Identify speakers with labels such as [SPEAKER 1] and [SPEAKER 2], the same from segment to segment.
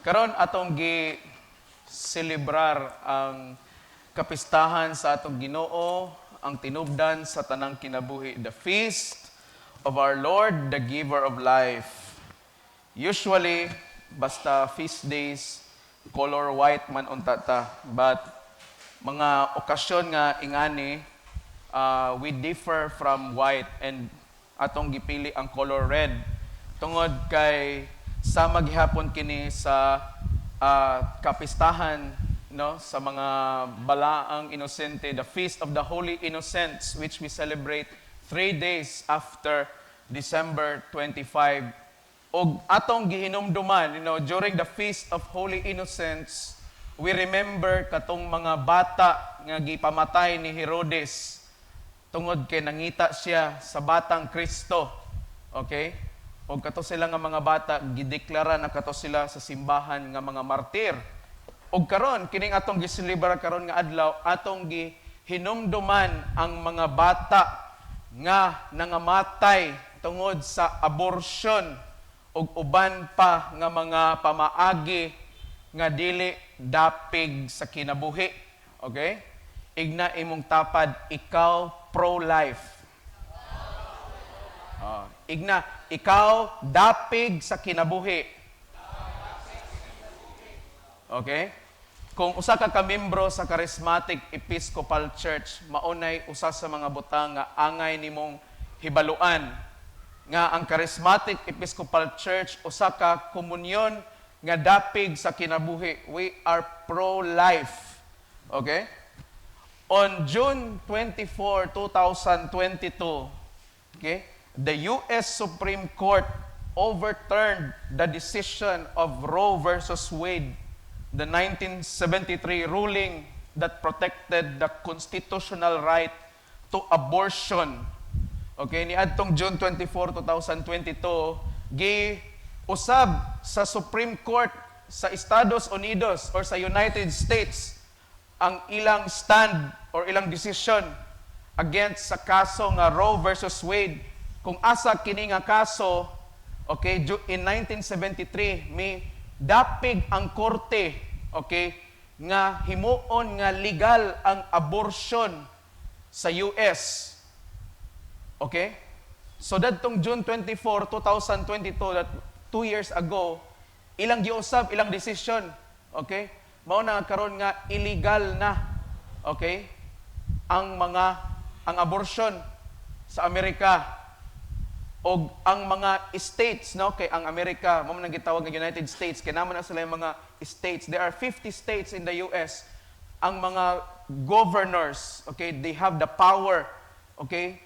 [SPEAKER 1] Karon atong gi celebrar ang kapistahan sa atong Ginoo, ang tinubdan sa tanang kinabuhi, the feast of our Lord, the giver of life. Usually, basta feast days, color white man unta ta. But mga okasyon nga ingani, we differ from white and atong gipili ang color red. Tungod kay sama gihapon kini sa kapistahan, no, sa mga balaang inosente, the Feast of the Holy Innocents, which we celebrate 3 days after December 25. Og atong gihinumduman, during the Feast of Holy Innocents, we remember katong mga bata nga gipamatay ni Herodes tungod kay nangita siya sa batang Kristo. Okay? Og kato sila nga mga bata, gideklara na kato sila sa simbahan nga mga martir. Og karon kining atong giselebrar karon nga adlaw, atong gihinumduman ang mga bata nga nangamatay tungod sa abortion ug uban pa nga mga pamaagi nga dili dapig sa kinabuhi. Okay? Igna imong tapad, "Ikaw pro-life." Oh, igna, "Ikaw dapig sa kinabuhi." Okay? Kung usa ka kamembro sa Charismatic Episcopal Church, maunay usa sa mga butang nga angay nimong hibaluan nga ang Charismatic Episcopal Church usa ka komunyon nga dapig sa kinabuhi. We are pro-life. Okay? On June 24, 2022, okay, the US Supreme Court overturned the decision of Roe versus Wade, the 1973 ruling that protected the constitutional right to abortion. Okay, niadtong June 24, 2022, gi usab sa Supreme Court sa Estados Unidos or sa United States ang ilang stand or ilang decision against sa kaso nga Roe versus Wade. Kung asa kini nga kaso, okay, in 1973 may dapig ang korte, okay, nga himuon nga legal ang abortion sa US. Okay? So dadtong June 24, 2022, that 2 years ago, ilang giusab, ilang decision. Okay? Mao na nga karon nga illegal na. Okay? Ang abortion sa Amerika og ang mga states, no, kay ang Amerika mao man ang gitawag nga United States, kay naa man na sila yung mga states. There are 50 states in the US. Ang mga governors, okay, they have the power, okay,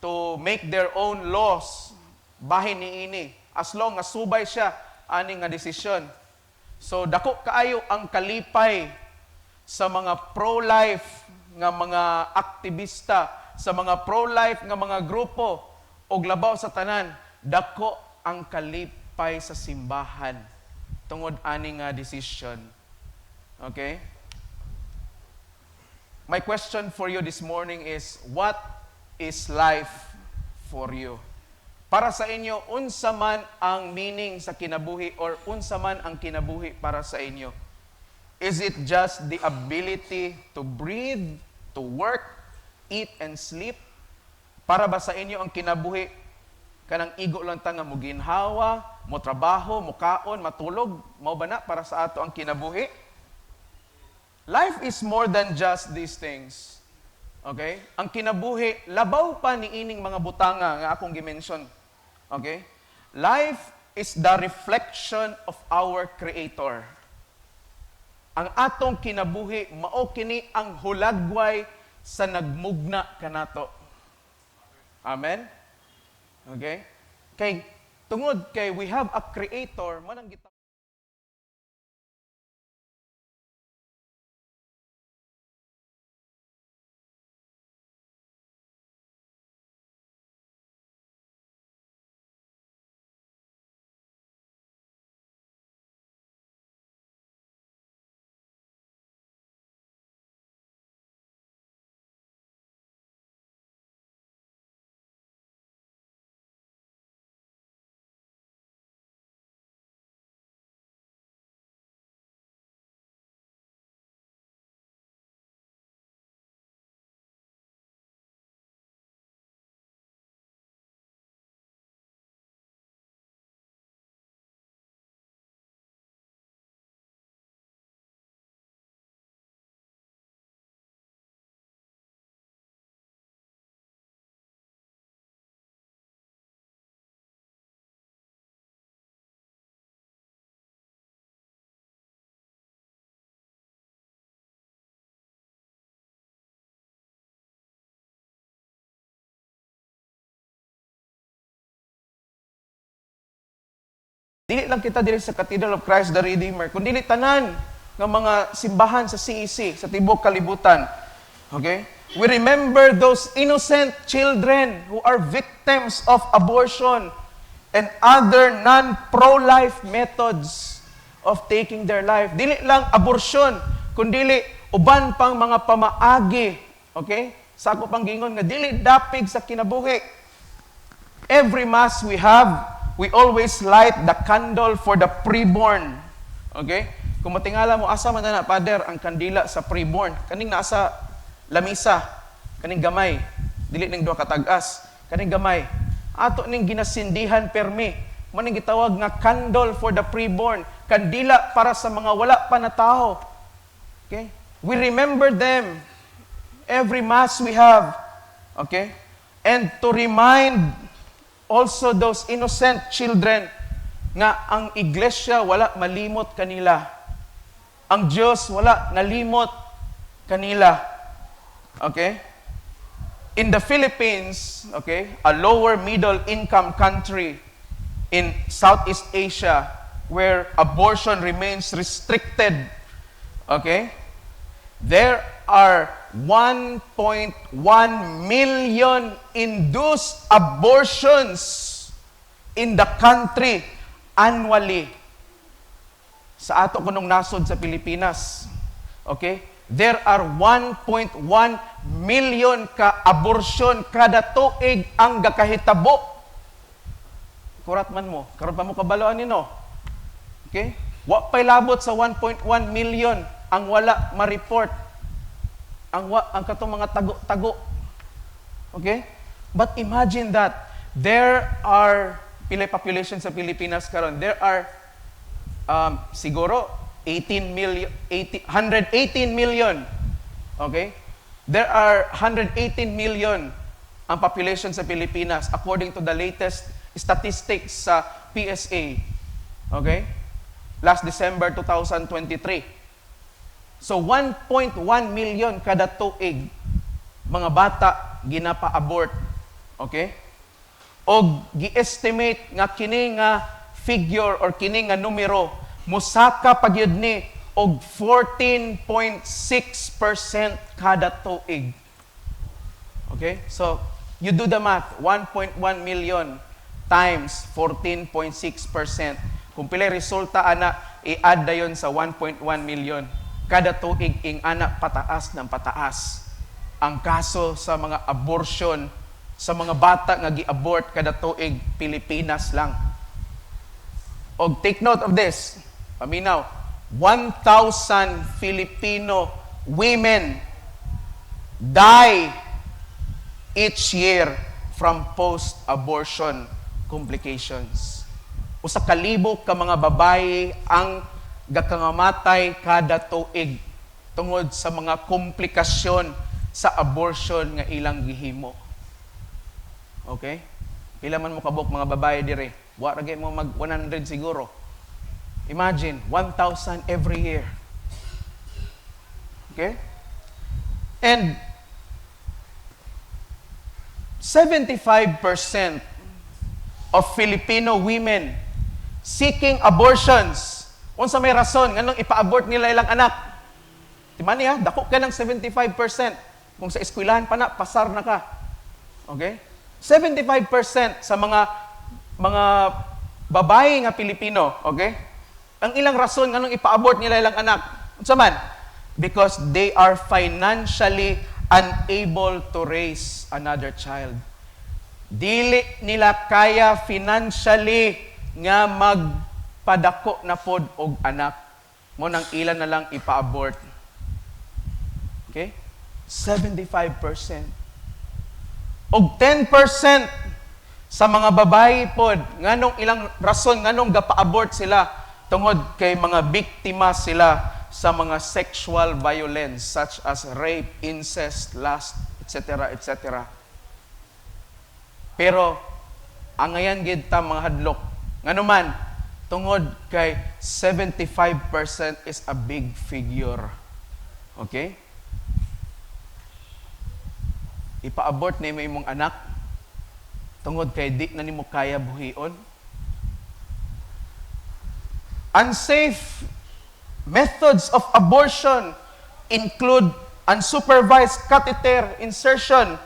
[SPEAKER 1] to make their own laws bahin niini as long as subay siya ani nga desisyon. So dako kaayo ang kalipay sa mga pro-life nga mga aktivista, sa mga pro-life nga mga grupo, ug labaw sa tanan, dako ang kalipay sa simbahan tungod ani nga decision. Okay? My question for you this morning is, what is life for you? Para sa inyo, unsa man ang meaning sa kinabuhi or unsa man ang kinabuhi para sa inyo? Is it just the ability to breathe, to work, eat and sleep? Para ba sa inyo ang kinabuhi kanang igo lang ta nga muginhawa, mo trabaho, mukaon, matulog, mao ba na para sa ato ang kinabuhi? Life is more than just these things. Okay? Ang kinabuhi, labaw pa ni ining mga butanga nga akong gi-mention. Okay? Life is the reflection of our Creator. Ang atong kinabuhi, mao kini ang hulagway sa nagmugna kanato. Amen? Okay? Kay tungod kay we have a Creator, man ang Dili lang kita diri sa Cathedral of Christ the Redeemer, kundi tanan nga mga simbahan sa CEC sa tibuok kalibutan. Okay? We remember those innocent children who are victims of abortion and other non-pro-life methods of taking their life. Dili lang abortion, kundi uban pang mga pamaagi. Okay? Sa ako pang gingon nga dili dapig sa kinabuhi. Every Mass we have, we always light the candle for the preborn. Okay? Kung matingala mo, asa man na, Father, ang kandila sa preborn? Kaning nasa lamisa, kaning gamay, dili ning duha ka tag-as, kaning gamay. Ato ning ginasindihan permi. Mao ning gitawag nga candle for the preborn, kandila para sa mga wala pa na tao. Okay? We remember them every Mass we have. Okay? And to remind also those innocent children nga ang iglesia wala malimot kanila. Ang Diyos wala nalimot kanila. Okay? In the Philippines, okay, a lower middle income country in Southeast Asia where abortion remains restricted, okay? There are 1.1 million induced abortions in the country annually. Sa ato kunong nasod sa Pilipinas, okay? There are 1.1 million ka abortion kada tuig ang gakahitabo. Kurat man mo, karon pa mo kabaloan nino. Okay? Wa pa'y labot sa 1.1 million ang wala ma-report. Ang katong mga tago-tago. Okay? But imagine that there are, pila population sa Pilipinas karon? There are siguro 18 million, 80, 118 million. Okay? There are 118 million ang population sa Pilipinas according to the latest statistics sa PSA. Okay? Last December 2023. So 1.1 million kada tuig mga bata ginapa-abort. Okay? Og gi-estimate nga kini nga figure or kini nga numero musaka pa gyud ni og 14.6% kada tuig. Okay? So, you do the math, 1.1 million times 14.6%. Kung pila resulta ana, i-add dayon sa 1.1 million. Kada tuig ing ana pataas ng pataas ang kaso sa mga abortion sa mga bata nga gi-abort kada tuig, Pilipinas lang. Og take note of this. Paminaw, 1,000 Filipino women die each year from post-abortion complications. 1,000 ka mga babae ang gakangamatay kada tuig tungod sa mga komplikasyon sa abortion nga ilang gihimo. Okay? Pila man mo kabuk mga babae dire? Wa ra gyud mo mag 100 siguro. Imagine, 1,000 every year. Okay? And 75% of Filipino women seeking abortions. Unsa may rason nganong ipa-abort nila ilang anak? Di man niya, dako ka ng 75%. Kung sa eskwelahan pa na, pasar na ka. Okay? 75% sa mga babae nga Pilipino, okay? Ang ilang rason nganong ipa-abort nila ilang anak, unsa man? Because they are financially unable to raise another child. Dili nila kaya financially nga magpadako na pod og anak. Mao nang ilan na lang ipa-abort. Okay? 75%. Og 10% sa mga babae pod, nganong ilang rason nganong gapa-abort sila, tungod kay mga biktima sila sa mga sexual violence such as rape, incest, lust, etc., etc. Pero angayan gid ta mga hadlok. Ngano man, tungod kay 75% is a big figure. Okay? Ipa-abort nimo imong anak tungod kay di na nimo kaya buhion. Unsafe methods of abortion include unsupervised catheter insertion,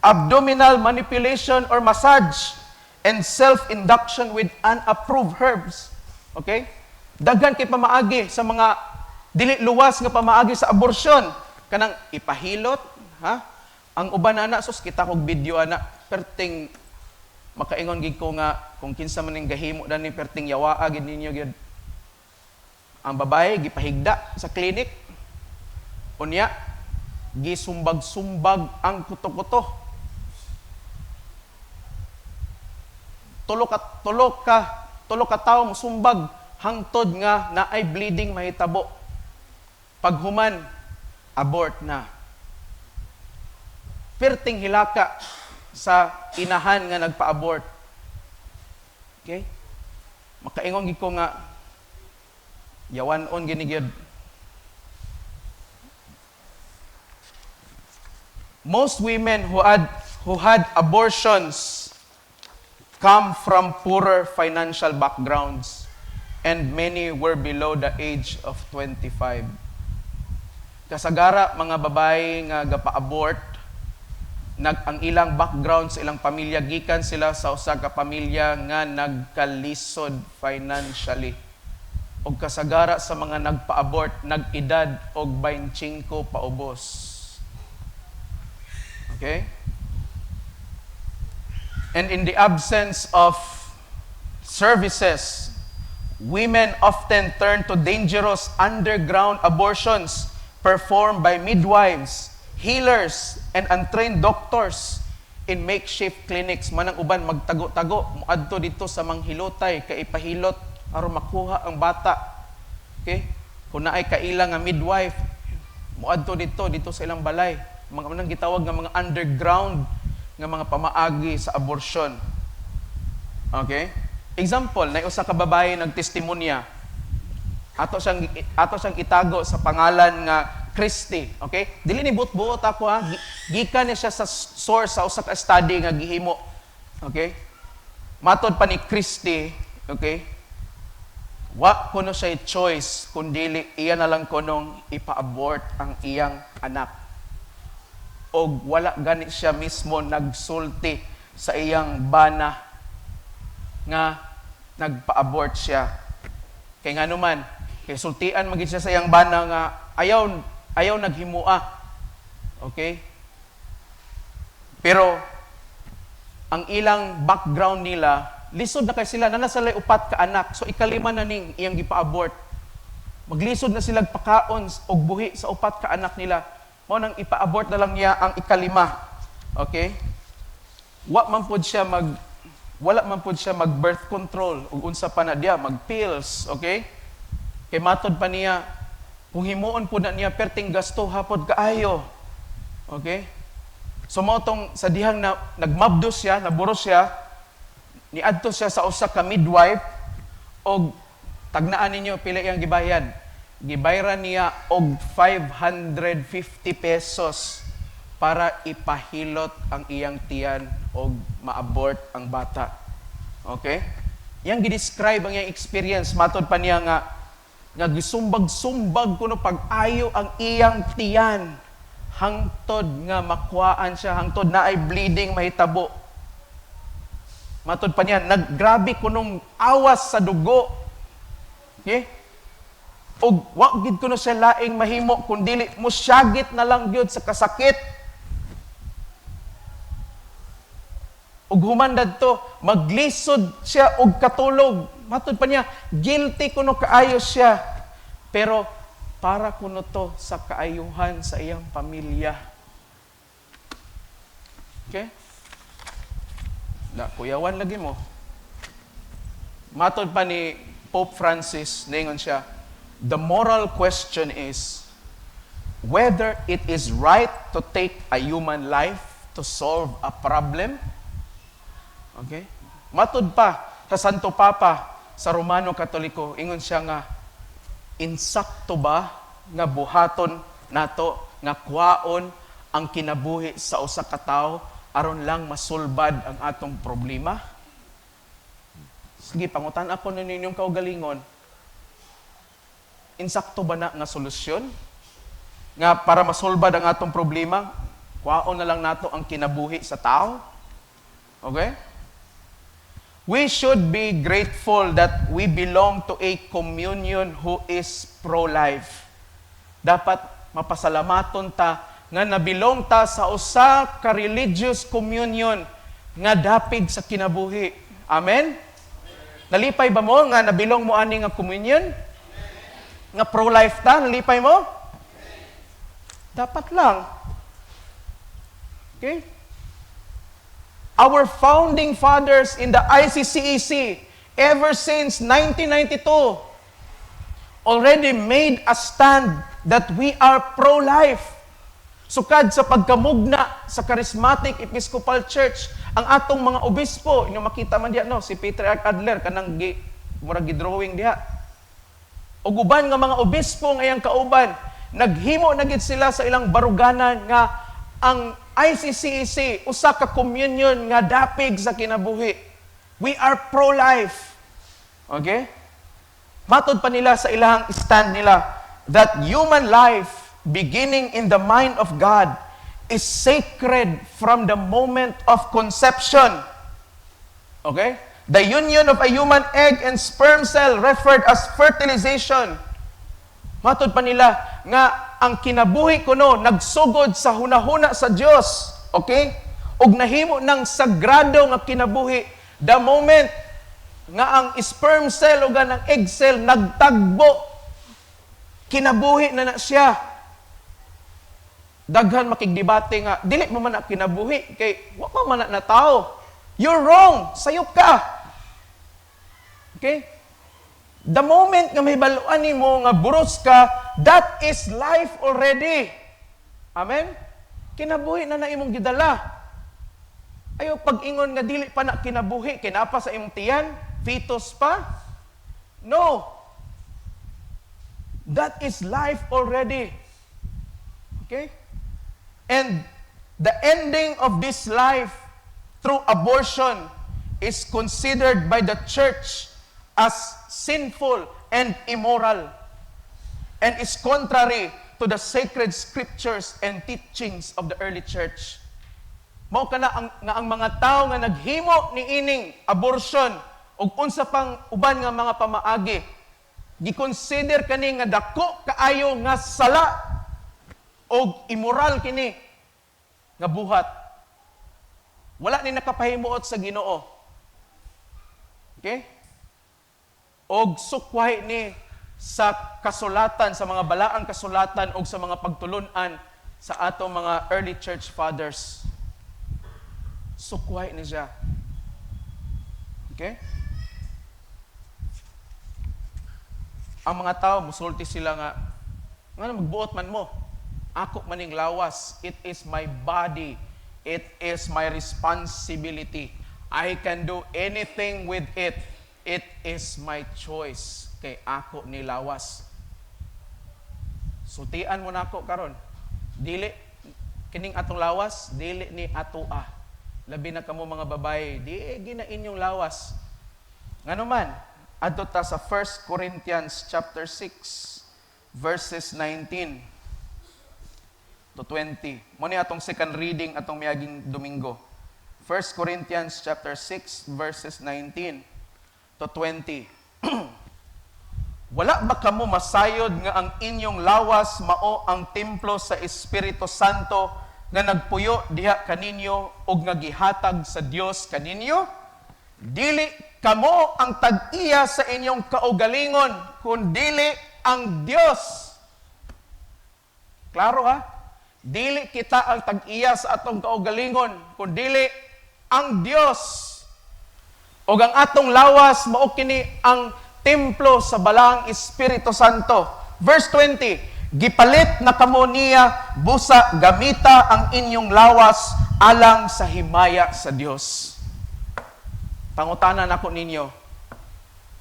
[SPEAKER 1] abdominal manipulation or massage, and self-induction with unapproved herbs. Okay? Daghan kay pamaagi sa mga dili luwas nga pamaagi sa abortion. Kanang ipahilot, ha? Ang uban ana, sus, kita kog video ana, perting makaingon gid ko nga kung kinsa man ning gahimo dani, perting yawaa gid ninyo gid. Ang babae gipahigda sa clinic. Unya gisumbag-sumbag ang kuto-kuto. Tulo ka tawo musumbag hangtod nga naay bleeding mahitabo. Paghuman, abort na. Perting hilaka sa inahan nga nagpa-abort. Okay? Makaingon gid ko nga yawan-on gini gyud. Most women who had abortions come from poorer financial backgrounds, and many were below the age of 25. Kasagara mga babae nga gapa-abort, ang ilang background sa ilang pamilya, gikan sila sa usa ka pamilya nga nagkalisod financially. Og kasagara sa mga nagpa-abort, nag-edad og 25 paubos. Okay? And in the absence of services, women often turn to dangerous underground abortions performed by midwives, healers, and untrained doctors in makeshift clinics. Manang uban magtago-tago, muadto dito sa manghilotay kay ipahilot aron makuha ang bata. Okay? Kung naay kaila nga midwife, muadto dito sa ilang balay. Mga manang gitawag nga mga underground nga mga pamaagi sa abortion. Okay? Example, na usa ka babae nagtestimonya. Ato siyang itago sa pangalan nga Christy, okay? Dili ni buot-buot ako, ha. Gikan ni siya sa source sa usa ka study nga gihimo. Okay? Matod pa ni Christy, okay? Wa kuno siya choice kundili iya na lang kunong ipa-abort ang iyang anak. Og wala gani siya mismo nagsulti sa iyang bana nga nagpa-abort siya. Kay ngano man, kay sultian magid siya sa iyang bana nga ayaw ayaw naghimua. Okay? Pero ang ilang background nila, lisod na kay sila, na sila upat ka anak. So ikalima na ning iyang gipa-abort. Maglisod na sila pakaon og buhi sa upat ka anak nila. Mao nang ipa-abort na lang niya ang ikalima. Okay? Wala man pud siya mag birth control ug unsa pa na diya, mag pills, okay? Kay matod pa niya, kung himuon pud na niya, perting gasto hapod kaayo. Okay? So mao tong sa dihang na nagmabdos siya, naburo siya, niadto siya sa usa ka midwife og tagnaan ninyo pila iyang gibayad. Gibayran niya og 550 pesos para ipahilot ang iyang tiyan og maabort ang bata. Okay? Iyang gi-describe ang iyang experience, matod pa niya nga gisumbag-sumbag kuno pag-ayo ang iyang tiyan hangtod nga makuhaan siya, hangtod na ay bleeding mahitabo. Matod pa niya, naggrabe kunong awas sa dugo. Okay? Og wa gid kuno siya laing mahimo kun dili mosyagit na lang gyud sa kasakit. Ug human dadto, maglisod siya og katulog. Matod pa niya, guilty kuno kaayo siya. Pero para kuno to sa kaayuhan sa iyang pamilya. Okay? Da, kuyawan lagi mo. Matod pa ni Pope Francis, ningon siya, "The moral question is whether it is right to take a human life to solve a problem." Okay? Matod pa sa Santo Papa sa Romano Katoliko, ingon siya nga, insakto ba nga buhaton nato nga kuwaon ang kinabuhi sa usa ka tawo aron lang masulbad ang atong problema? Sige, pangutan ako na ninyong kaugalingon. Insakto ba na nga solusyon? Nga para masolbad ang atong problema, kwaon na lang nato ang kinabuhi sa tao? Okay? We should be grateful that we belong to a communion who is pro-life. Dapat mapasalamaton ta nga nabilong ta sa usa ka religious communion nga dapig sa kinabuhi. Amen? Nalipay ba mo nga nabilong mo ani nga communion? Nga pro-life ta, nalipay mo? Dapat lang. Okay? Our founding fathers in the ICCEC, ever since 1992, already made a stand that we are pro-life. Sukad sa pagkamugna sa Charismatic Episcopal Church, ang atong mga obispo, inyo makita man diha, no, si Patriarch Adler kanang gi murag gi-drawing diha. Ug uban nga mga obispo nga iyang kauban, naghimo na gid sila sa ilang baruganan nga ang ICCEC usa ka communion nga dapig sa kinabuhi. We are pro-life. Okay? Matod pa nila sa ilang stand nila that human life beginning in the mind of God is sacred from the moment of conception. Okay? The union of a human egg and sperm cell, referred as fertilization. Matod pa nila nga ang kinabuhi kuno nagsugod sa hunahuna sa Dios. Okay? Ug nahimo ng sagrado nga kinabuhi the moment nga ang sperm cell ug ang egg cell nagtagbo, kinabuhi na na siya. Daghan makigdebate nga dili mo man na kinabuhi kay wa pa man na na tao. You're wrong, sayop ka. Okay? The moment nga mahibaluan nimo nga buros ka, that is life already. Amen? Kinabuhi na na imong gidala. Ayo pag-ingon nga dili pa na kinabuhi, kay naa pa sa imong tiyan, fetus pa? No. That is life already. Okay? And the ending of this life through abortion is considered by the church as sinful and immoral and is contrary to the sacred scriptures and teachings of the early church. Mao kana ang nga ang mga tawo nga naghimo ni ining abortion ug unsa pang uban nga mga pamaagi, gikonsider kani nga dako kaayo nga sala og immoral kini nga buhat. Wala ni nakapahimuot sa Ginoo. Okay? Og sukway ni sa kasulatan, sa mga balaang kasulatan og sa mga pagtulunan sa atong mga early church fathers. Sukway ni siya. Okay? Ang mga tao, musulti sila nga magbuot man mo. Ako maning lawas. It is my body. It is my responsibility. I can do anything with it. It is my choice. Kay ako ni lawas. Sultian mo nako karon. Dili kining atong lawas, dili ni atoa. Labi na kamo mga babae, di gina inyong lawas. Ngano man, adto ta sa 1 Corinthians chapter 6 verses 19 to 20. Mo ni atong second reading atong miaging Domingo. 1 Corinthians chapter 6 verses 19 to 20. "Wala ba kamo masayod nga ang inyong lawas mao ang templo sa Espiritu Santo nga nagpuyo diha kaninyo ug nga gihatag sa Dios kaninyo? Dili kamo ang tag-iya sa inyong kaugalingon, kundili ang Dios." Klaro ha? Dili kita ang tag-iya sa atong kaugalingon, kundili ang Dios. Og ang atong lawas mao kini ang templo sa Balaang Espiritu Santo. Verse 20, "Gipalit na kamo niya, busa gamita ang inyong lawas alang sa himaya sa Dios." Pangutana nako ninyo,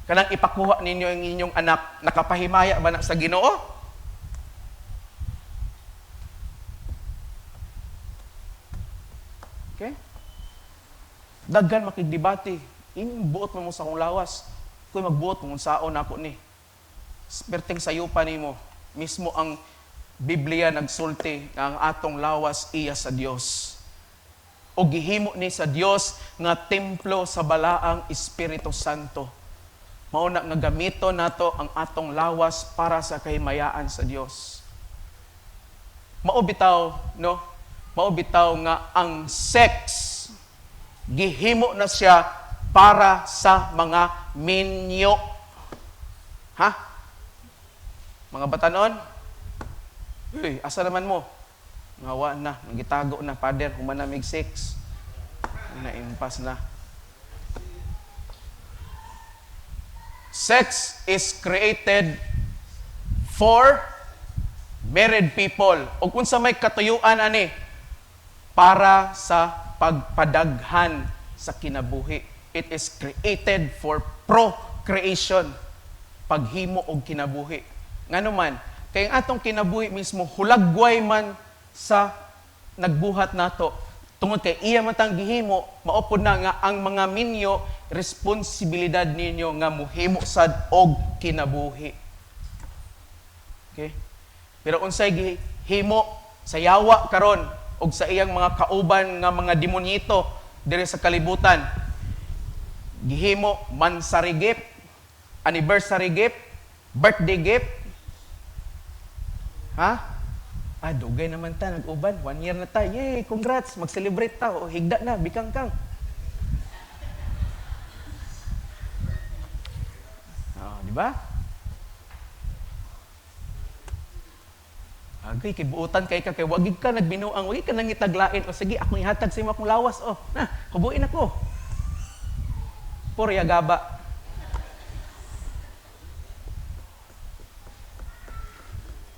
[SPEAKER 1] kanang ipakuha ninyo ang inyong anak, nakapahimaya ba na sa Ginoo? Okay? Daghan makigdebate. Inyong buot mo sa akong lawas. Kuy magbuot kung unsaon nako ni. Perting sayupa nimo. Mismo ang Biblia nagsulti nga ang atong lawas iya sa Dios. O gihimo ni sa Dios nga templo sa Balaang Espiritu Santo. Mao na nga gamito nato ang atong lawas para sa kahimayaan sa Dios. Mao bitaw, no? Mao bitaw nga ang sex gihimo na siya para sa mga minyo. Ha? Mga batanon? Uy, asa naman mo? Ngawa na, nagitago na, Father, human na mig sex. Naimpas na. Sex is created for married people. O kung sa may katuyuan ani, para sa pagpadaghan sa kinabuhi. It is created for procreation. Paghimo og kinabuhi. Ngano man, kay ang atong kinabuhi mismo hulagway man sa nagbuhat nato. Tungod kay iya man tang gihimo, mao pod na nga ang mga minyo responsibilidad ninyo nga muhimo sad og kinabuhi. Okay? Pero unsay gihimo sa yawa karon og sa iyang mga kauban nga mga demonyito diri sa kalibutan? Gihimo monthsary gift, anniversary gift, birthday gift. Ha? Ah, dugay naman ta, nag-uban. 1 year na ta. Yay, congrats. Mag-celebrate ta. O, higda na, bikang kang. Oh, di ba? Agay, kay buutan kay ka, kay wagig ka, nagbinuang, wagig ka nangitaglain. O sige, akong ihatag sa imo akong lawas. O, na, kubuin ako. Purya gaba.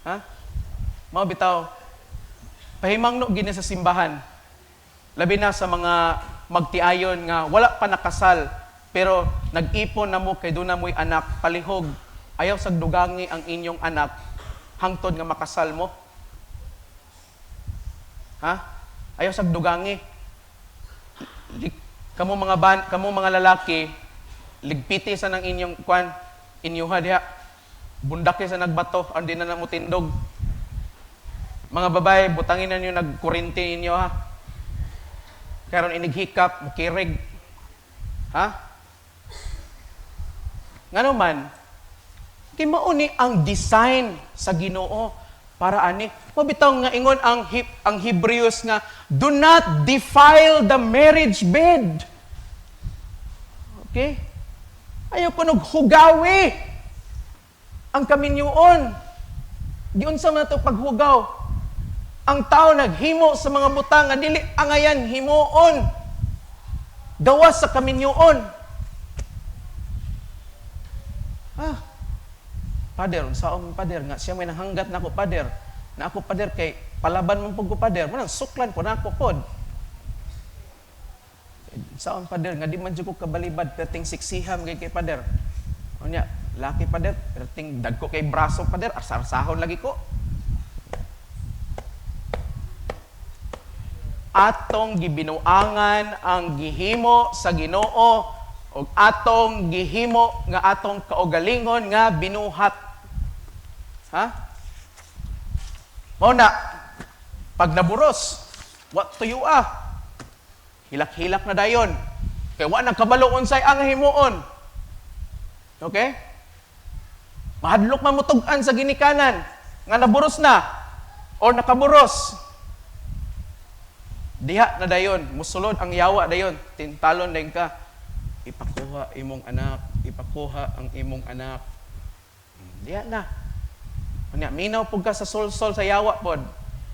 [SPEAKER 1] Ha? Mao bitaw, pahimangno gini sa simbahan. Labi na sa mga magtiayon nga wala pa nakasal, pero nag-ipon na mo kay doon na mo'y anak, palihog. Ayaw sagdugangi ang inyong anak hangtod nga makasal mo. Ha? Ayaw sagdugangi. Kamo mga kamo mga lalaki, ligpiti sa nang inyong kwan, inyuha diha. Bundake sa nagbato, ang di na mo tindog. Mga babae, butangin na ninyo nagkurinti ninyo, ha. Karon inighikap, mukirig. Ha? Ngano man, kay mao ni ang design sa Ginoo para ani. Mabitaw nga ingon ang Hebrews nga do not defile the marriage bed. Okay? Ayaw ko naghugawi ang kaminyuon. Giunsa man ato paghugaw? Ang tao naghimo sa mga butang nga dili angayan himuon. Gawas sa kaminyuon. Ah. Pader, unsaon man pader nga siya may nahanggat nako pader. Na ako pader kay palaban man pud ko pader, mo suklan po nako pod. Unsaon pader nga di man jud ko kabalibad perting siksiham kay pader. Unya, laki pader, perting dagko kay braso pader, arsar-sahon lagi ko. Atong gibinuangan ang gihimo sa Ginoo ug atong gihimo nga atong kaugalingon nga binuhat. Ha? Mao na pag naburos, wa tuyo ah. Hilak-hilak na dayon. Kay wa na kabalo unsay ang himuon. Okay? Mahadlok man motug-an sa ginikanan nga naburos na or nakaburos. Diha na dayon, musulod ang yawa dayon, tintalon dayon ka. Ipakuha imong anak, ipakuha ang imong anak. Diha na. Unya, minaw pud ka sa sulsol sa yawa pod.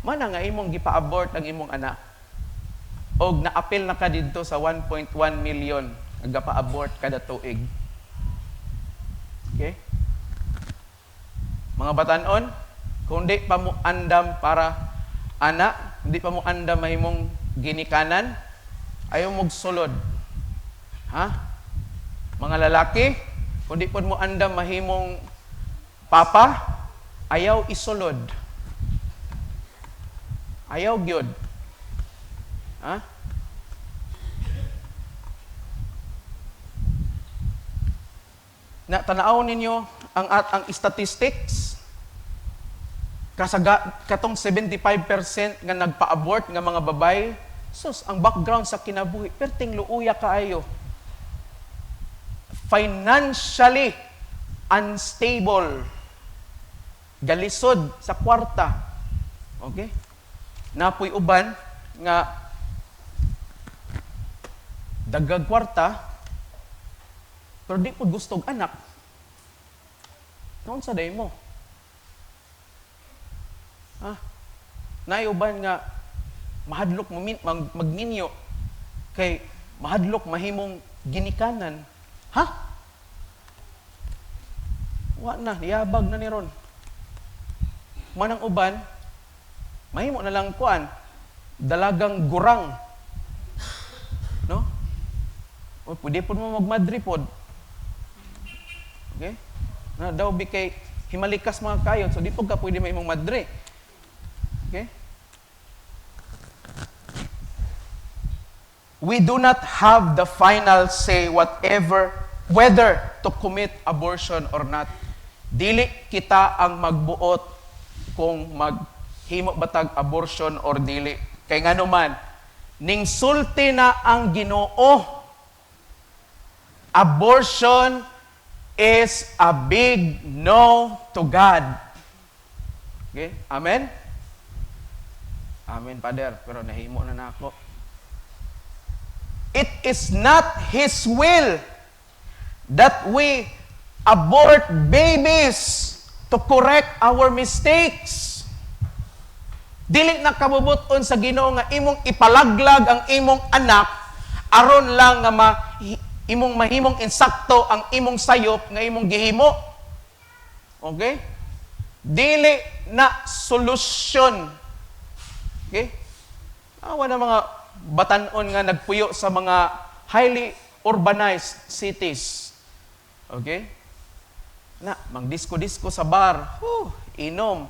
[SPEAKER 1] Mana nga imong gipa-abort ang imong anak. Og naapil na ka didto sa 1.1 million nga gapa-abort kada tuig. Okay? Mga batan-on, kung di pa mo andam para anak, hindi pa mo andam mahimong ginikanan, ayaw mong sulod. Ha? Mga lalaki, kung di pa mo andam mahimong papa, ayaw isulod. Ayaw gyud. Ha? Na tanaw ninyo Ang statistics, kasaga katong 75% nga nagpa-abort nga mga babae, sus, ang background sa kinabuhi perting luuya kaayo, financially unstable, galisod sa kwarta. Okay, napoy uban nga dagag kwarta pero di pud gusto og anak. Noon sa day mo. Ah, naay uban nga mahadlok magminyo kay mahadlok mahimong ginikanan. Ha? Wa na, niyabag na ni ron. Manang uban, mahimo na lang kuan, dalagang gurang. No? O, pwede po mo magmadri pod. Okay? Na daw bi kay himalikas mga kayod, so di po ka pwede mahimong madre. Okay? We do not have the final say whatever whether to commit abortion or not. Dili kita ang magbuot kung maghimo batag abortion or dili. Kay ngano man, ning sulti na ang Ginoo, abortion is a big no to God. Okay? Amen? Amen, Father. Pero nahimo na nako. It is not His will that we abort babies to correct our mistakes. Dili na kabubuton sa Ginoo nga imong ipalaglag ang imong anak aron lang nga imong mahimong insakto ang imong sayop nga imong gihimo. Okay? Dili na solusyon. Okay? Awa na mga batanon nga nagpuyo sa mga highly urbanized cities. Okay? Na, mang disco-disco sa bar. Huh, inom.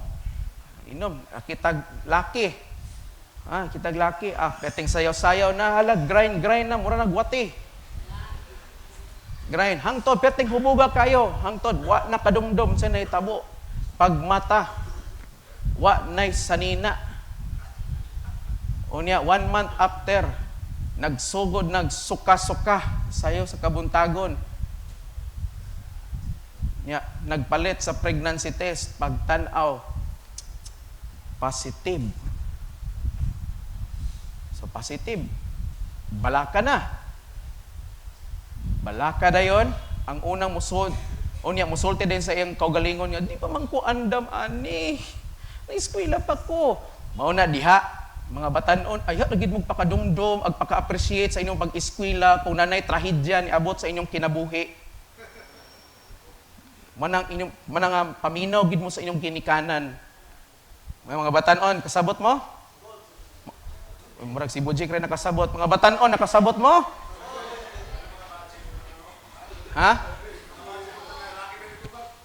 [SPEAKER 1] Inom. Ah, kitag laki. Ah, kitag laki. Ah, peting sayaw-sayaw na, hala, grind, grind na, mura nagwati. Grind. Hangtod, peting hubuga kayo. Hangtod, wa na kadumdum sa nahitabo. Pagmata, wa na'y sanina. Unya, 1 month after, nagsugod, nagsuka-suka sayo sa kabuntagon. Nya, nagpalit sa pregnancy test, pagtanaw, positive. So, positive. Balaka na. Balaka dayon, ang unang musod, unya musulti din sa iyang kaugalingon nga, "Di pa man ko andam ani. Na-eskwela pa ko." Mao na diha, mga batanon, ay lagi mo pakadumdum, ag paka-appreciate sa inyong pag-eskwela kung nanay trahedya ni abot sa inyong kinabuhi. Manang inyong manang paminaw gid mo sa inyong ginikanan. May mga batanon, kasabot mo? Murag si Bujik rin nakasabot. Mga batanon, nakasabot mo? Ha?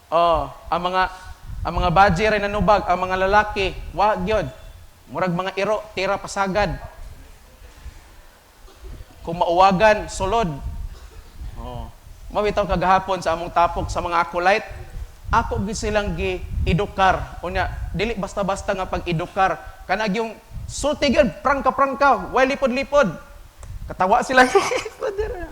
[SPEAKER 1] Oh, ang mga badge rin nanubag, ang mga lalaki, wa gyud. Murag mga iro, tira pasagad. Kung mauwagan, sulod. Oh. Mabitaw kagahapon sa among tapok sa mga acolyte, ako gi silang gi edukar. Unya, dili basta-basta nga pag-edukar. Kanag yung sulti gyud, prangka-prangka, way lipod-lipod. Katawa sila. "Father."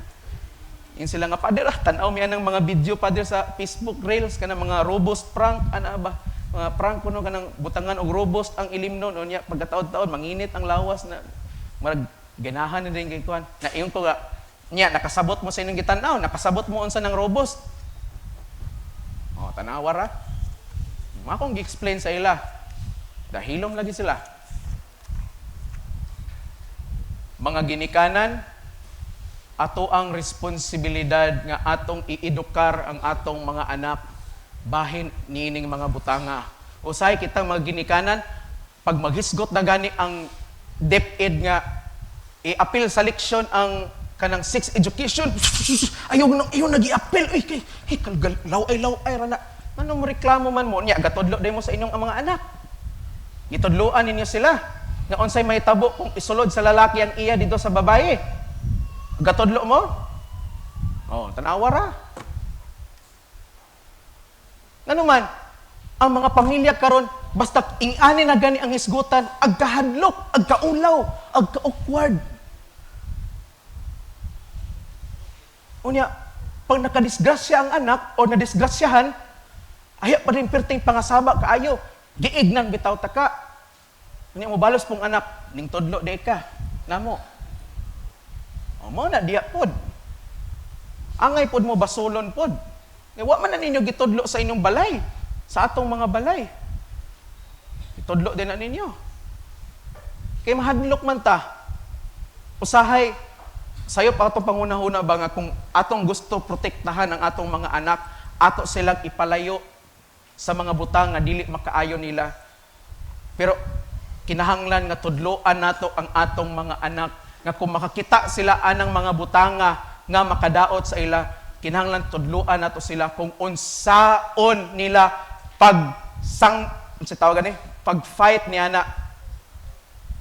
[SPEAKER 1] Yung sila nga, "Father, ah, tanaw mi anang mga video, Father, sa Facebook Reels, kanang mga robust prank, ana ba? Mga prank kuno kanang butangan og robust ang ilimnon, unya pagkataod-taod manginit ang lawas na marag ganahan na din kay kuan." Na ingon ko nga, "Nya nakasabot mo sa inyong gitan-aw, nakasabot mo unsa ng robust?" Oh, tanawa ra. Akong gi-explain sa ila. Dahilom lagi sila. Mga ginikanan, ato ang responsibilidad nga atong iedukar ang atong mga anak bahin niining mga butanga. Usay kitang mga ginikanan, pag maghisgot na gani ang DepEd nga i-appeal sa leksyon ang kanang sex education, ayaw na ayaw nagi-appeal, uy kay hey, kalgal law ay law ay rana. Manong reklamo man mo niya, gatudlo day mo sa inyong mga anak. Gitudloan ninyo sila nga unsay mahitabo kung isulod sa lalaki ang iya dito sa babae. Gatudlo mo? Oh, tanawa ra. Ngano man, ang mga pamilya karon basta ingani na gani ang hisgutan, agkahadlok, agkaulaw, agka-awkward. Unya, pag nakadisgrasya ang anak o nadisgrasyahan, aya pa rin perting pangasaba kaayo. Giignan bitaw ta ka. Unya mo balos pong anak, ning tudlo di ka. Namo. O mo na diya pod. Angay pod mo basulon pod. Wa man na ninyo gitudlo sa inyong balay, sa atong mga balay. Itudlo din na ninyo. Kay mahadlok man ta. Usahay, sayo pa atong pangunahuna ba nga kung atong gusto protektahan ang atong mga anak, ato silang ipalayo sa mga butang nga dili makaayo nila. Pero kinahanglan nga tudloan nato ang atong mga anak nga kung makakita sila anang mga butanga nga makadaot sa ila, kinahanglan tudloan nato sila kung unsaon nila pag sang unsa tawag gani, pag-fight ni ana,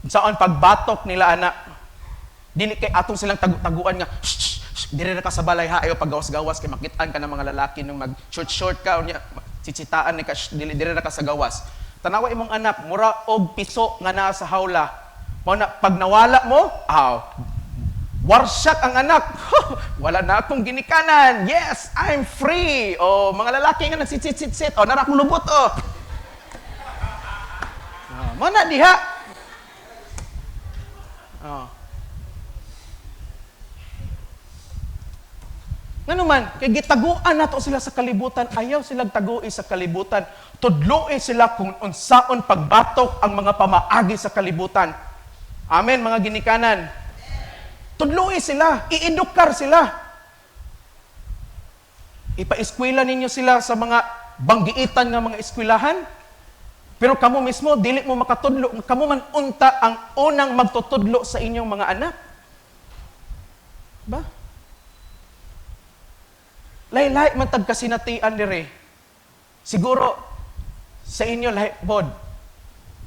[SPEAKER 1] unsaon pagbatok nila ana. Dili kay atong silang tagu-taguan nga shh, shh, shh, diri ra ka sa balay ha, ayo paggawas-gawas kay makitaan ka ng mga lalaki nung mag short short ka, unya chichitaan ni ka, shh, dili diri ra ka sa gawas. Tanawa imong anak mura og piso nga naa sa hawla. Mao na pag nawala mo, aw, warsak ang anak. Wala na akong ginikanan. Yes, I'm free. O mga lalaki nga nagsitsit-sit-sit. O nara akong lubot o. Oh, mao na diha. Oh. Ngano man, kay gitaguan nato sila sa kalibutan, ayaw silang tagui sa kalibutan. Tudloi sila kung unsaon pagbatok ang mga pamaagi sa kalibutan. Amen, mga ginikanan. Tudloi sila, iedukar sila. Ipaeskwela ninyo sila sa mga banggiitan nga mga eskwelahan. Pero kamo mismo, dili mo makatudlo. Kamo man unta ang unang magtutudlo sa inyong mga anak. Ba? Lahi-lahi man tag kasinatian dire. Siguro sa inyo lahi pod.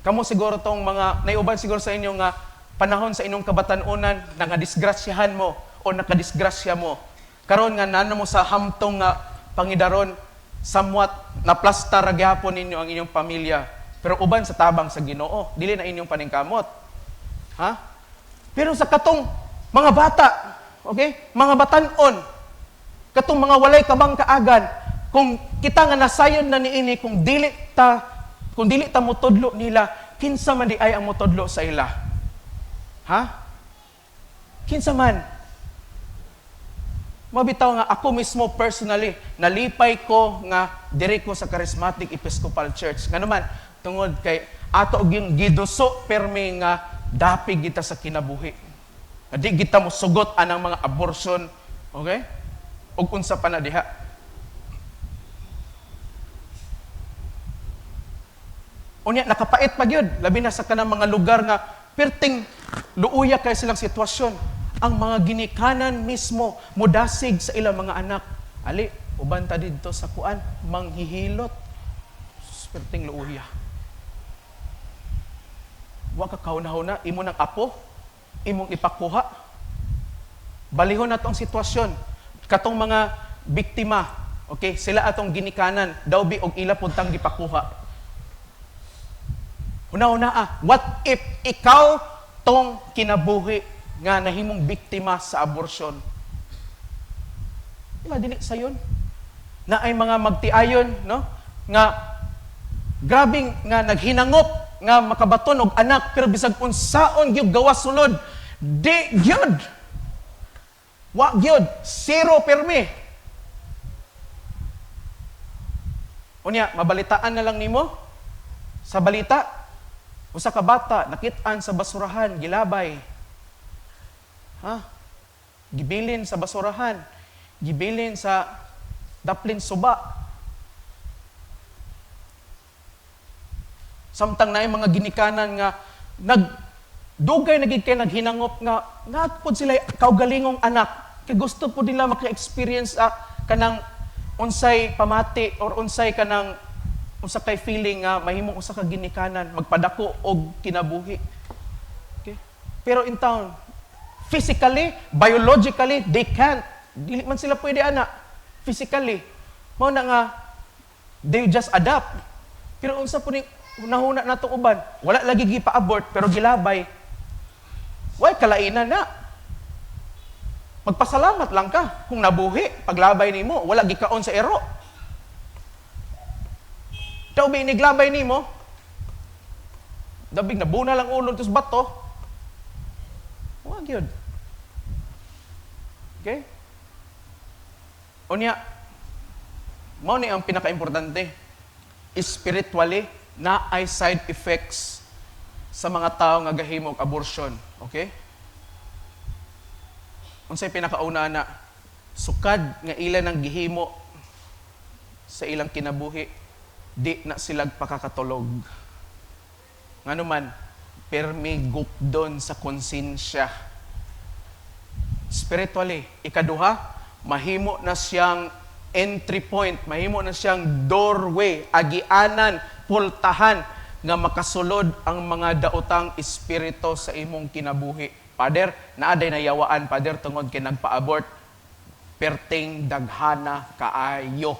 [SPEAKER 1] Kamo siguro tong mga naiuban siguro sa inyo nga panahon sa inyong kabatan-unan nga disgrasyahan mo o nakadisgrasya mo. Karon nga nano mo sa hamtong nga pangidaron, somewhat naplasta ra gyapon ninyo ang inyong pamilya. Pero uban sa tabang sa Ginoo, dili na inyong paningkamot. Ha? Pero sa katong mga bata, okay? Mga batan-on, katong mga walay kabang kaagan, kung kita nga nasayon na niini, kung dili ta motudlo nila, kinsa man di ay ang motudlo sa ila? Ha? Kinsa man? Mabitaw nga ako mismo personally, nalipay ko nga diri ko sa Charismatic Episcopal Church. Ngano man, tungod kay ato gyud giduso permi nga dapig kita sa kinabuhi. Nga di kita mosugot anang mga abortion, okay? Ug unsa pa na diha. Unya nakapait pa gyud, labi na sa kanang mga lugar nga perting luuya kay silang sitwasyon. Ang mga ginikanan mismo modasig sa ilang mga anak. Ali, uban ta didto sa kuan, manghihilot. Perting luuya. Wa ka kahuna-huna, imo nang apo, imong ipakuha. Balihon na tong sitwasyon. Katong mga biktima, okay, sila atong ginikanan, daw bi og ila pud tang gipakuha. Una-una what if ikaw tong kinabuhi nga nahimong biktima sa abortion? Diba, dili sayon. Na ay mga magtiayon, no? Nga grabing nga naghinangop nga makabaton og anak pero bisag unsaon gyud gawas sulod, di gyud. Wa gyud, zero permi. Unya, mabalitaan na lang nimo sa balita, usa ka bata nakit-an sa basurahan, gilabay. Ha? Gibilin sa basurahan, gibilin sa daplin suba. Samtang naay mga ginikanan nga nagdugay na gid kay naghinangop nga naatpod sila kaugalingong anak kay gusto po nila maka-experience kanang unsay pamati or unsay kanang usa kay feeling nga mahimong usa ka ginikanan magpadako og kinabuhi. Okay? Pero in town, physically, biologically, they can't. Dili man sila pwede ana physically. Mao na nga They just adapt. Pero unsa po ni nahuna nato uban? Wala lagi gipa-abort pero gilabay. Way kalainan na. Magpasalamat lang ka kung nabuhi paglabay nimo, wala gikaon sa ero. Daw may iniglabay nimo, dabig nabuna lang ulo tos bato. Wa gyud. Okay? Unya, mao ni ang pinakaimportante. Spiritually, naay side effects sa mga tao nga gahimo og abortion. Okay? Unsay pinakauna na sukad nga ila nang gihimo sa ilang kinabuhi, di na sila pakakatulog. Ngano man, permi gukdon sa konsensya. Spiritually, ikaduha, mahimo na siyang entry point, mahimo na siyang doorway, agianan, pultahan nga makasulod ang mga daotang espiritu sa imong kinabuhi. Father, naa day nayawaan, Father, tungod kay nagpa-abort, perting daghana kaayo.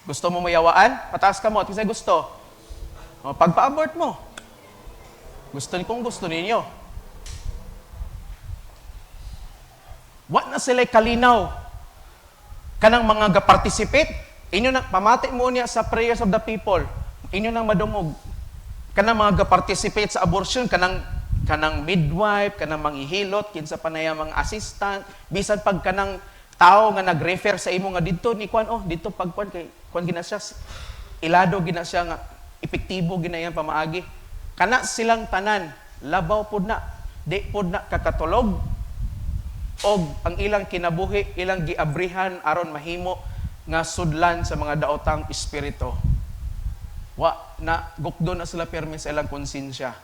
[SPEAKER 1] Gusto mo mayawaan? Pataas ka mo. At kasi gusto. O, pagpa-abort mo. Gusto kung gusto ninyo. Wa na sila kalinaw. Kanang mga ga-participate, inyo na, pamati mo niya sa prayers of the people. Inyo nang madungog. Kanang mga ga-participate sa abortion, kanang midwife, kanang manghihilot, kinsa pa na mga assistant, bisan pag kanang tao nga nag-refer sa imo nga didto ni kwan, oh, didto pag kwan kay kwan gina siya, ilado gina siya nga epektibo gina yan pamaagi. Kana silang tanan, labaw pod na, di pod na kakatulog og ang ilang kinabuhi ilang giabrihan aron mahimo nga sudlan sa mga daotang espiritu. Wa na gukdo na sila pirmi sa ilang konsensya.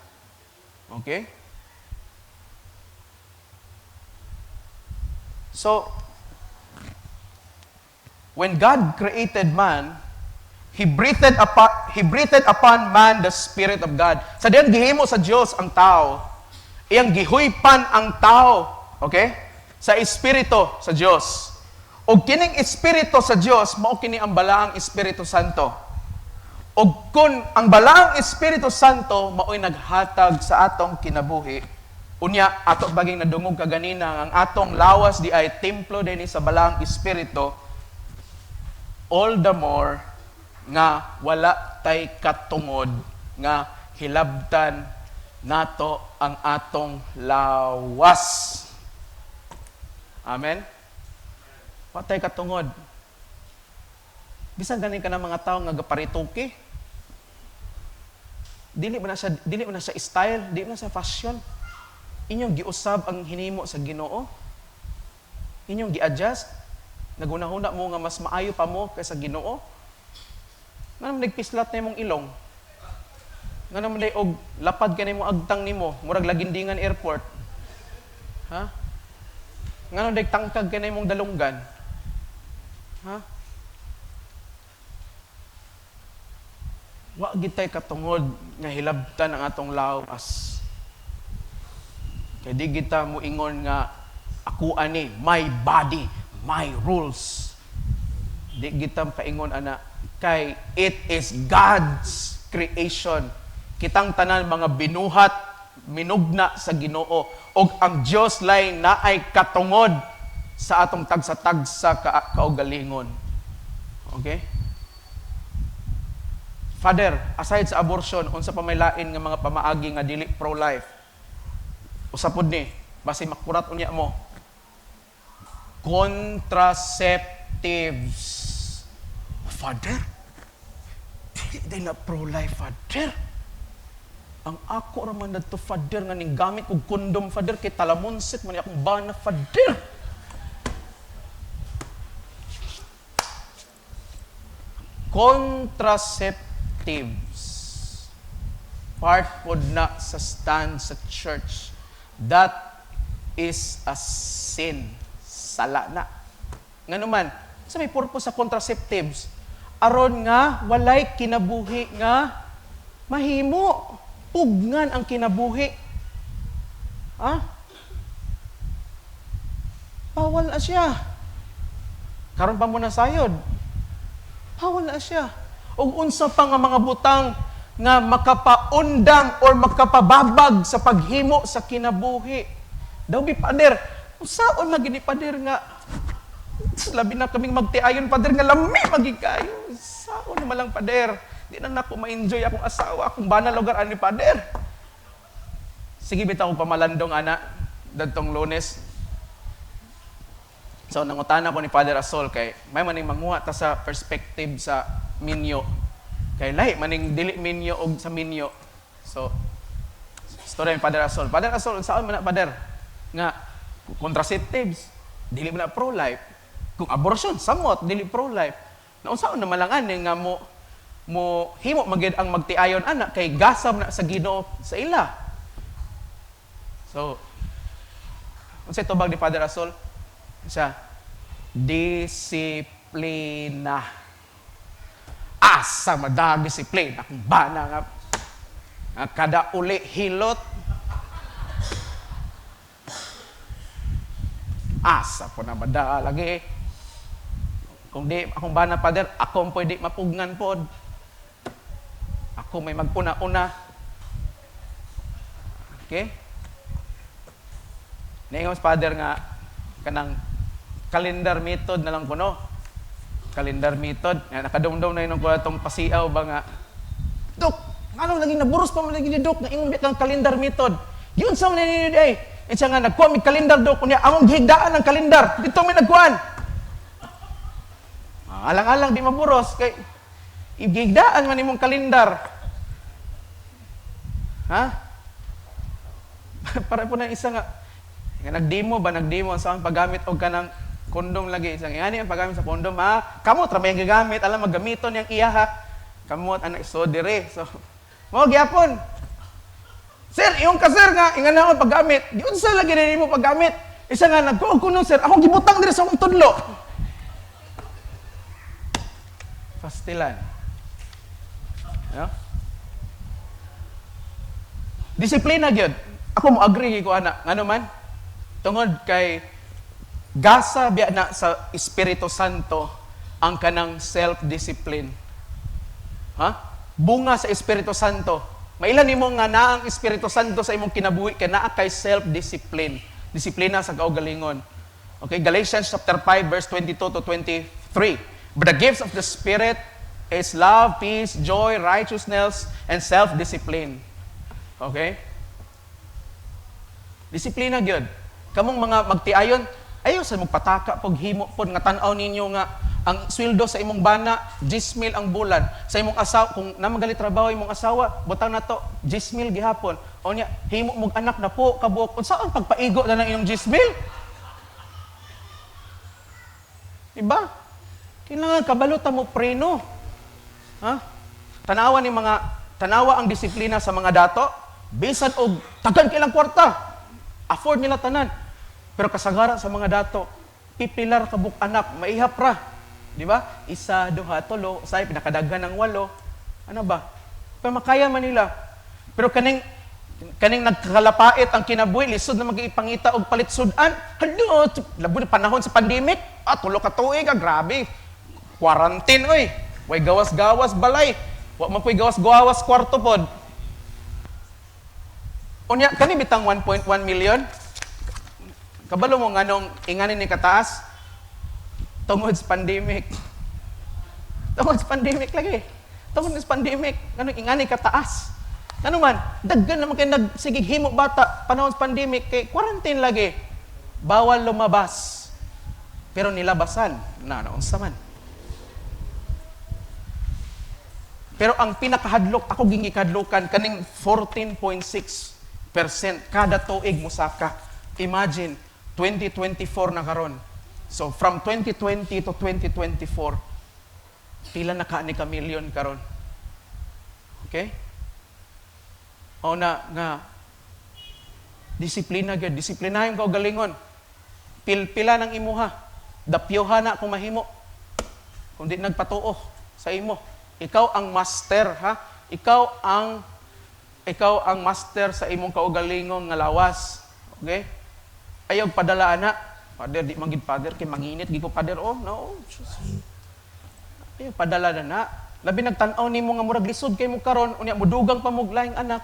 [SPEAKER 1] Okay? So, when God created man, He breathed upon man the Spirit of God. Sa diyan gihimo sa Dios ang tao. Iyang gihuypan ang tao, okay? Sa espiritu sa Dios. Og kining espiritu sa Dios mao kini ang balaang Espiritu Santo. Og kun ang balaang Espiritu Santo mao'y naghatag sa atong kinabuhi, unya ato baging nadungog kaganina ang atong lawas di ay templo dinhi sa balaang Espiritu, all the more nga wala tay katungod nga hilabtan nato ang atong lawas. Amen? Wa tay katungod. Bisan ganin ka ng mga tao nga gaparituki, dili man na siya style, dili man na siya fashion. Inyong giusab ang hinimo sa Ginoo. Inyong gi-adjust. Nagunahuna mo nga mas maayo pa mo kaysa Ginoo. Nga naman nagpislat na imong ilong. Nga naman day og lapad ka nimo agtang nimo, murag Lagindingan Airport. Ha? Nga naman day tangkag ka na imong dalunggan. Ha? Wa gitay katungod nga hilabtan ang atong lawas. Kay di kita moingon nga ako ani, my body, my rules. Di kita kaingon ana kay it is God's creation. Kitang tanan mga binuhat, minugna sa Ginoo og ang Dios lay naay katungod sa atong tagsa-tagsa kaugalingon. Okay? Father, aside sa abortion, unsa pa may lain nga mga pamaagi nga dili pro-life? Usa pud ni, basi makurat unya mo. Contraceptives. Father, di na pro-life, Father. Ang ako ra man nadto, Father, nga ning gamit og kondom, Father, kay talamonsit man akong bana, Father. Contraceptives. Part pod na sa stand sa church. That is a sin. Sala na. Ngano man, sa may purpose sa contraceptives, aron nga walay kinabuhi nga mahimo. Pugnan ang kinabuhi. Ha? Bawal na siya. Karon pa mo nasayod. Bawal na siya. Ug unsa pa nga mga butang nga makapaundang or makapababag sa paghimo sa kinabuhi. Daw bi, pader, unsaon man gini, pader, nga labi na kaming magtiayon, pader, nga lami magig kayo. Saon naman lang, pader. Di na nako ma-enjoy akong asawa, akong bana lugar ani, pader. Sige bitaw pamalandong ana dadtong Lunes. So nangutana ko ni Father Asol kay may maning manguha ta sa perspective sa minyo. Kay lahi maning dili minyo og sa minyo. So story ni Father Asol. Father Asol, unsaon man na, Father? Nga contraceptives, dili man na pro-life. Kung abortion, samot, dili pro-life. Na unsaon naman lang ani nga mo himo magid ang magtiayon ana kay gasam na sa Ginoo sa ila. So, unsay tubag ni Father Asol? Siya, disiplina. Asa madag disiplina kung bana nga kada uli hilot. Asa po na bada lagi. Kung di akong bana, Father, ako ang pwede mapugnan pod. Ako may maguna-una. Okay? Niingon sa Father nga kanang calendar method na lang kuno. Calendar method. Nga nakadumdum na yun ko atong pasiaw ba nga, "Dok, anong lagi naburos pa man lagi ni Dok nga ingon kang calendar method." Yun sa man ni day. Eh siya nga nagkuha mi calendar, Dok, unya among gihigdaan ang calendar. Dito mi nagkuan. Ah, alang-alang di maburos kay igigdaan man imong kalendar. Ha? Para po na isa nga nagdemo ba, nagdemo sa ang paggamit og kanang kondom lagi. Isang yani ang paggamit sa kondom, ha? Kamot ra may gagamit, alam maggamiton yang iya, ha. Kamot anak so dire. So mo gyapon. "Sir, iyong ka, sir, nga ingan na ako paggamit." Giunsa lagi nimo paggamit? Isa nga nagkuog ko, sir, akong gibutang dire sa akong tudlo. Pastilan. No? Disiplina gyud. Ako mo agree ko ana. Ngano man? Tungod kay gasa biya na sa Espiritu Santo ang kanang self-discipline. Ha? Bunga sa Espiritu Santo. Mailan nimo nga naa ang Espiritu Santo sa imong kinabuhi kay naa kay self-discipline. Disiplina sa kaugalingon. Okay, Galatians chapter 5 verse 22 to 23. But the gifts of the Spirit is love, peace, joy, righteousness, and self-discipline. Okay? Disiplina gyud. Kamong mga magtiayon, ayo sa magpataka pag himo pod nga tan-aw ninyo nga ang sweldo sa imong bana 10 mil ang bulan. Sa imong asawa, kung namagali trabaho imong asawa, butang nato 10 mil gihapon. O niya, himo mog anak na po kabuok. Unsaon pagpaigo na ng inyong 10 mil? Diba? Kailangan kabalo ta mo preno. Ha? Tanawa ni mga tanawa ang disiplina sa mga dato, bisan og tagan kailang kwarta. Afford nila tanan. Pero kasagaran sa mga dato, pipilar kabuk anak, maihap ra. Di ba? Isa, duha, tulo, say pinakadaghan ng walo. Ano ba? Pero makaya man nila. Pero kaning nagkalapait ang kinabuhi, lisod na mag-ipangita og palit sudan. Halo, labo na panahon sa pandemic. Ah, tulo ka tuig, ah, grabe. Quarantine oy. Way gawas-gawas balay. Wa man po'y gawas-gawas kwarto pod. Unya kani bitang 1.1 million. Kabalo mo nganong inganin ni kataas? Tungod sa pandemic. Tungod sa pandemic lagi. Tungod sa pandemic, nganong ingani kataas? Ngano man, daghan naman kay nagsigig himo bata panahon sa pandemic kay quarantine lagi. Bawal lumabas. Pero nilabasan na naunsa man. Pero ang pinakahadlok, ako gingikadlokan, kaning 14.6% kada tuig mosaka. Imagine, 2024 na karon. So from 2020 to 2024, pila na ka ni ka million karon. Okay? O na nga disiplina gyud, disiplinahin ka galingon. Pilpila ng imuha. Dapyoha na kung mahimo. Kung di nagpatuo sa imo. Ikaw ang master, ha? Ikaw ang master sa imong kaugalingong nga lawas. Okay? Ayaw padala ana. Father, di man gid, Father, kay manginit gid ko, Father, oh, no. Ayaw padala na na. Labi nagtan-aw nimo nga murag lisod kay mo karon, unya mudugang pa mo laing anak.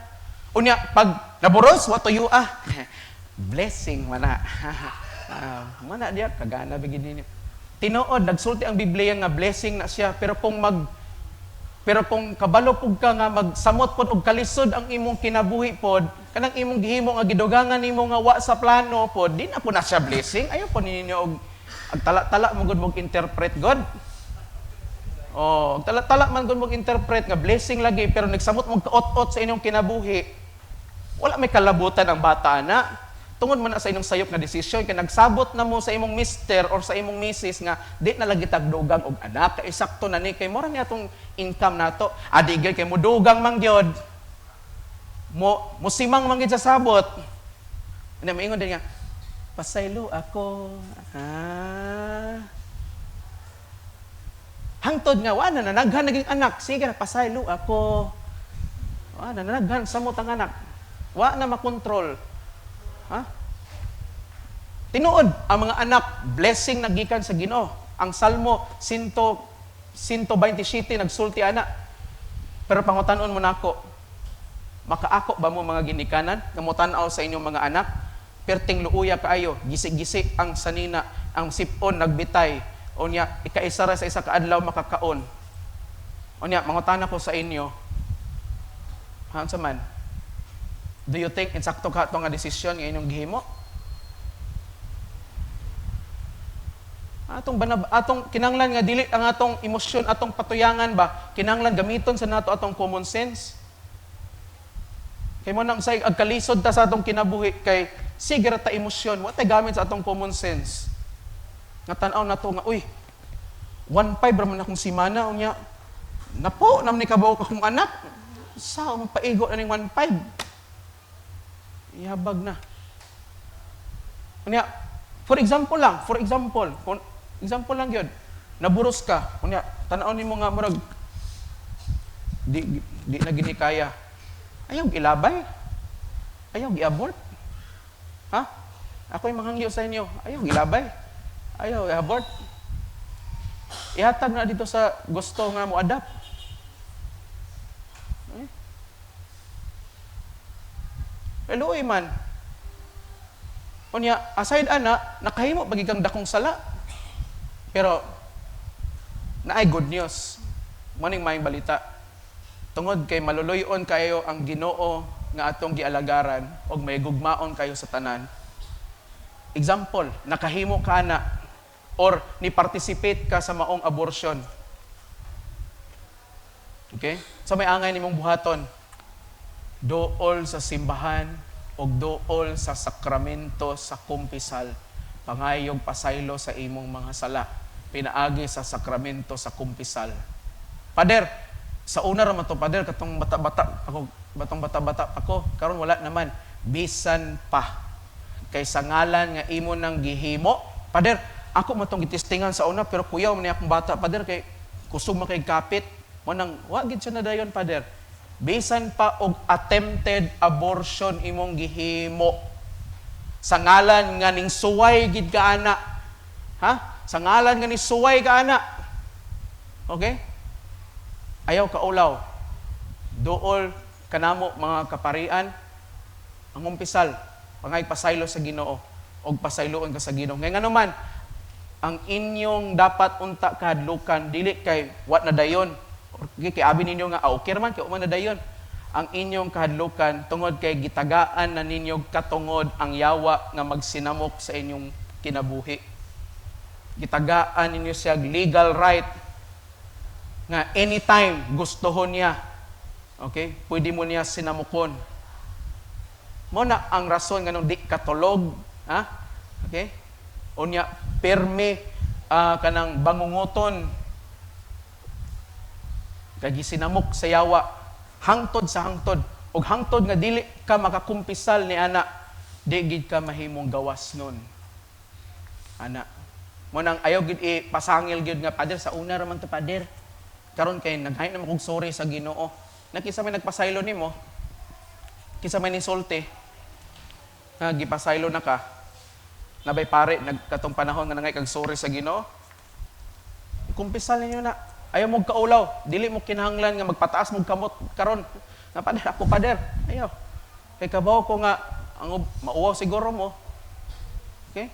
[SPEAKER 1] Unya pag naburos wa tuyo ah. Blessing man na. Ah, mana diya kagana bigid ninyo. Tinuod nagsulti ang Biblia nga blessing na siya, pero kung kabalo pug ka nga magsamot pod og kalisod ang imong kinabuhi pod, kanang imong gihimo nga gidugangan nimo nga wa sa plano pod, di na po na siya blessing. Ayaw po ninyo og ag tala-tala mo gud mog interpret god. Oh, tala-tala man gud mog interpret nga blessing lagi, pero nagsamot mo kaot-ot sa inyong kinabuhi. Wala may kalabutan ang bata na. Tungod man na sa inyong sayop nga desisyon kay nagsabot na mo sa imong mister or sa imong misis nga di na lagi tagdugang og anak kay sakto na ni, kay mura ni atong income nato. Adi gyud kay mudugang man gyud. Mo musimang man gyud sa sabot. Ano maingon din nga pasaylo ako. Ah. Hangtod nga wa na nanaghan naging anak, sige na pasaylo ako. Wa na nanaghan samot ang anak. Wa na makontrol. Ha? Tinuod, ang mga anak, blessing na gikan sa Ginoo. Ang Salmo 127 nagsulti ana. Pero pangutan-on mo nako, makaako ba mo mga ginikanan nga motan-aw sa inyong mga anak? Perting luuya kaayo, gisi-gisi ang sanina, ang sipon nagbitay. Unya, ikaisa ra sa isa ka adlaw makakaon. Unya, mangutana ko sa inyo, ha, unsa man? Do you think insakto ka nga desisyon nga inyong gihimo? Atong banab, atong kinanglan nga dili ang atong emosyon, atong patuyangan ba, kinanglan gamiton sa nato atong common sense. Kay mo nang say agkalisod ta sa atong kinabuhi kay sige ra ta emosyon, wa tay gamit sa atong common sense. Nga tan-aw nato nga uy, 1.5 ra man akong simana unya napo nam ni kabaw akong anak. Sa mapaigo na ning 1.5. Ihabag na. Unya, for example lang, for example, kung example lang gyud, naburos ka, unya, tan-aw nimo nga murag di na gini kaya. Ayaw gilabay. Ayaw giabort. Ha? Ako yung manghangyo sa inyo. Ayaw gilabay. Ayaw i-abort. Ihatag na dito sa gusto nga mo adapt. Eh? Eloy man. Unya, aside ana, nakahimo pag ikang dakong sala. Pero, naay good news. Maning maayong balita. Tungod kay maluluyon kayo ang Ginoo nga atong gialagaran og may gugmaon kayo sa tanan. Example, nakahimo ka na or ni-participate ka sa maong abortion. Okay? Sa may angay nimong buhaton, dool sa simbahan og dool sa sakramento sa kumpisal, pangayog pasaylo sa imong mga sala, pinaagi sa sakramento sa kumpisal. Pader, sa una ra man to, pader, katong bata-bata ako, batong bata-bata ako, karon wala naman, bisan pa kay sa ngalan nga imo nang gihimo. Pader, ako man tong gitistingan sa una, pero kuyaw man ni akong bata, pader, kay kusog man kay kapit. Mo nang wa gid siya na dayon, pader. Bisan pa og attempted abortion imong gihimo. Sa ngalan nga ning suway gid ka ana. Ha? Sa ngalan nga ni suway ka ana. Okay? Ayaw ka ulaw. Duol kanamo mga kaparian ang umpisal pangay pasaylo sa Ginoo og pasayloon ka sa Ginoo. Ngay ngano man ang inyong dapat unta kahadlukan dili kay wa na dayon. Okay, kay abi ninyo nga okay man kay uma na dayon. Ang inyong kahadlukan tungod kay gitagaan na ninyo katungod ang yawa nga magsinamok sa inyong kinabuhi. Gitagaan ninyo siya legal right nga anytime gustohon niya. Okay? Pwede mo niya sinamukon. Mo na ang rason nganong di katulog, ha? Okay? Unya perme kanang bangunguton kay gisinamok sa yawa hangtod sa hangtod og hangtod nga dili ka makakumpisal ni ana, di gid ka mahimong gawas nun. Ana. Mo nang ayaw gid ipasangil gid nga pader sa una ra man to, pader. Karon kay naghain na kog sorry sa Ginoo. Nakisa may nagpasaylo nimo? Kinsa may nisulti nga gipasaylo na ka? Naa bay pare nagkatong panahon nga nangay kag sorry sa Ginoo. Kumpisal ninyo na. Ayaw mo kaulaw, dili mo kinahanglan nga magpataas mo kamot karon. Nga pader ako, pader. Ayaw. Kay kabaw ko nga ang mauwaw siguro mo. Okay?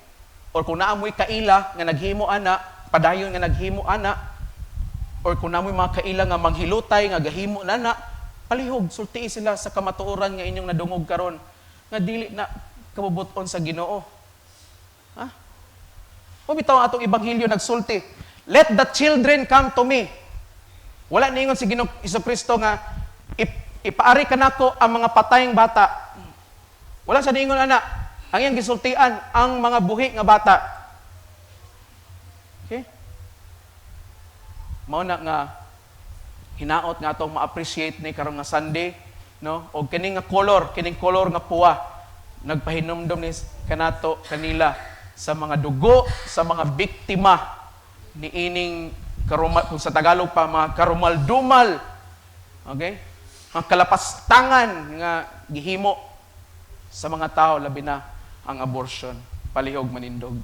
[SPEAKER 1] Or kung naa mo'y kaila nga naghimo ana, padayon nga naghimo ana, or kung naa mo'y mga kaila nga manghilutay nga gahimo na na, palihog sultii sila sa kamatuoran nga inyong nadungog karon nga dili na kabubuton sa Ginoo. Ha? O bitaw ang atong ebanghelyo nagsulti, "Let the children come to me." Wala niingon si Ginoong Kristo nga ipaari kanako ang mga patayng bata. Wala sa niingon ana. Ang iyang gisultian ang mga buhi nga bata. Okay? Mao na nga hinaot nga atong ma-appreciate ni karong nga Sunday, no? Og kining nga color, kining color nga puwa nagpahinumdom ni kanato kanila sa mga dugo sa mga biktima ni ining karuma, kung sa Tagalog pa, mga karumal-dumal, okay, mga kalapastangan nga gihimo sa mga tao, labi na ang abortion. Palihog manindog.